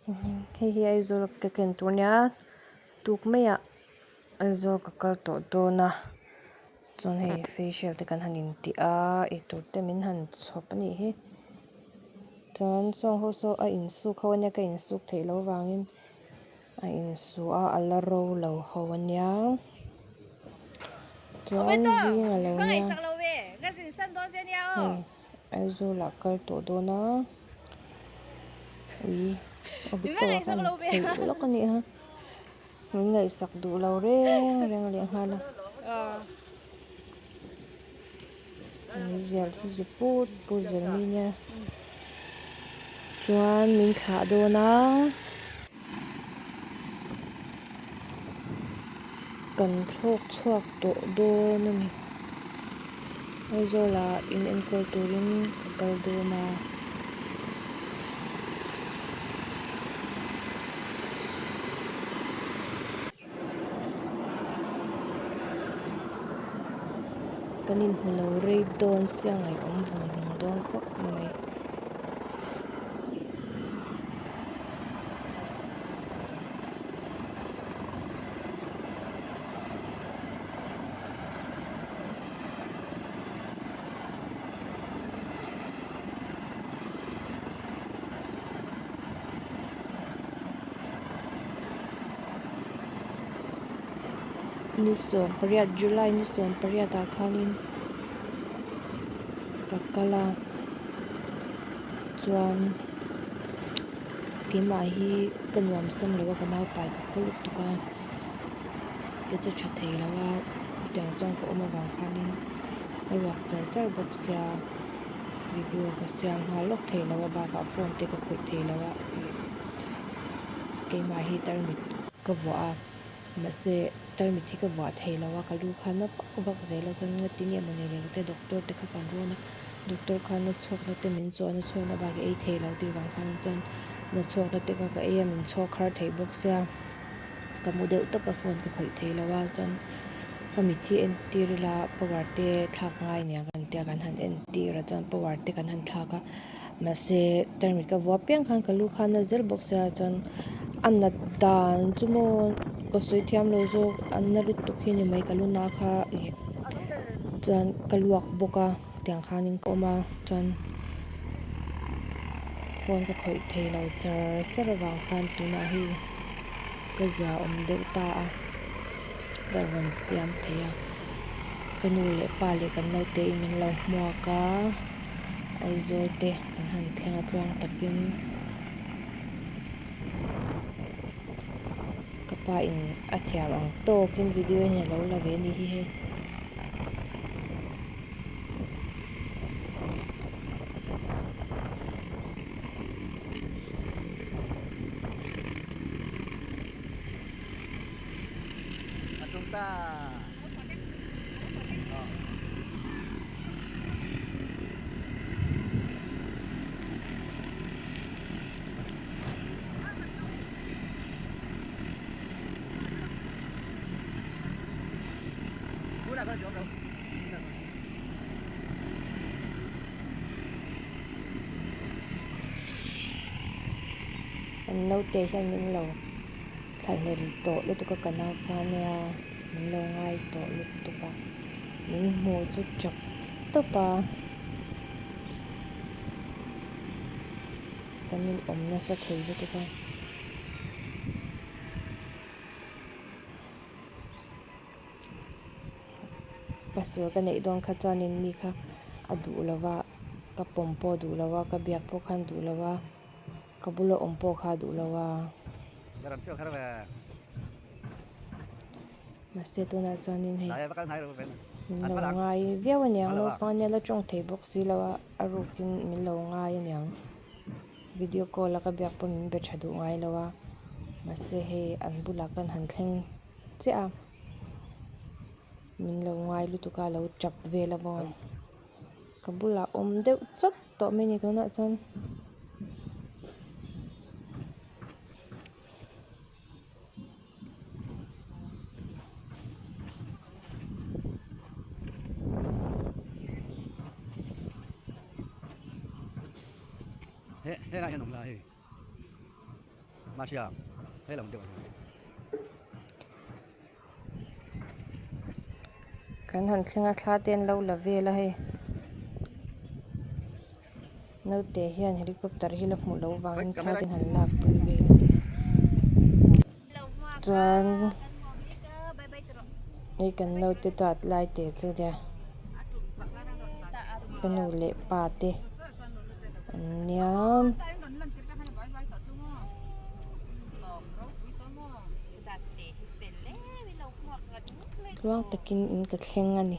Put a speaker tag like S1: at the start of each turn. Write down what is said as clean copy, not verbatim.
S1: Hei hi Aizawl ka ken tur a nia tuk maiah Aizawl ka kal tawh dawn a chuan hei facial te kan han intih a eitur te min han chhawp a nih hi chuan sawng ho saw a insuk ho ania ka insuk theih loh avangin a insu a a la ro lo ho ania chuan zing a lo nia hei. Aizawl ah kal tawh dawn a ui a bu tawk a kan chheih lawk a nih kha min ngaihsak duh lo reng reng leh nghal a meizial hi zu put put zel mai nia chuan min thlah dawn a. Kan thlawk chhuak tawh dawn a ni. Aizawl ah in enkawl turin ka kal dawn a. Kan inhmu lo rei dawn sia ngaihawm vung vung dawn khawp mai. Ni sawmpariat July ni sawmpariat ah khanin ka kal a chuan keimah hi ka nuam sam lo a ka naupai ka khaw lutuk a ka che tha thei lo a tiang chuan ka awm avang khanin ka ruak char char bawk sia video ka siam nghal lawk thei lo a bakah phone te ka khawih thei lo a ih keimah hi tarmit ka vuah a mahse tarmit hi ka vuah thei lo a ka lu khan a vak vak zel a chuan ngatinge mawni le te doctor te kha kan rawn a. Doctor khan na chhuakna te min chawh a, na chhuakna bak i ei thei lo tih vang khan chuan na chhuakna te kha ka ei a, min chhuak har thei bawk sia, ka mu deuh tawp a phone ka khawih thei lo a, chuan ka mit hi entir ila power te thlak ngai nia kan tia kan han entir a chuan power te kan han thlak a, mahse tarmit ka vuah piang khan ka lu khan na zel bawk sia chuan a nat dan chu maw ka sawi thiam lo zawk a na lutuk hi ni mai ka lu na kha ih chuan ka luak bawk a. Tiang khanin ka awm a chuan phone ka khawih thei lo char char avang khan tunah hei ka zia awm deuh ta a ka rawn siam thei a ka nu leh pa leh kan naute in min lo hmuak a Aizawl te kan han thleng a tluang takin ka pa in a thiam ang tawkin video in alo la ve a ni hi hei. Kan naute hian min lo thlahlel tawh lutuk a ka naufa nia min lo ngai tawh lutuk a min hmu chu tap tawp a kan inawm nasa thei lutuk a. Pasal ka neih dawn kha chuanin mi kha a duh lo va, ka pawm pawh a duh lo va, ka biak pawh khan duh lo va, ka bula awm pawh kha a duh lo va. Mahse tunah chuanin hei min lo ngai viau aniang naupang ania la tawng thei bawk si lo a, a rukin min lo ngai aniang. Video call a ka biak pawh min be tha duh ngai lo a, mahse hei an bulah khan han thleng chiah a. Min lo ngai lutuk a, a lo tap vel a maw. Ka bulah awm deuh chawt tawh mai a ni tunah chuan. Kan han thleng a thla te an lo la vel a hei naute hian helicopter hi la hmuh loh vangin thla te an han lak pui vel a ni chuan hei kan naute duat lai te chu nia ka nu leh pa te an nia. Tluang takin in ka thleng a ni.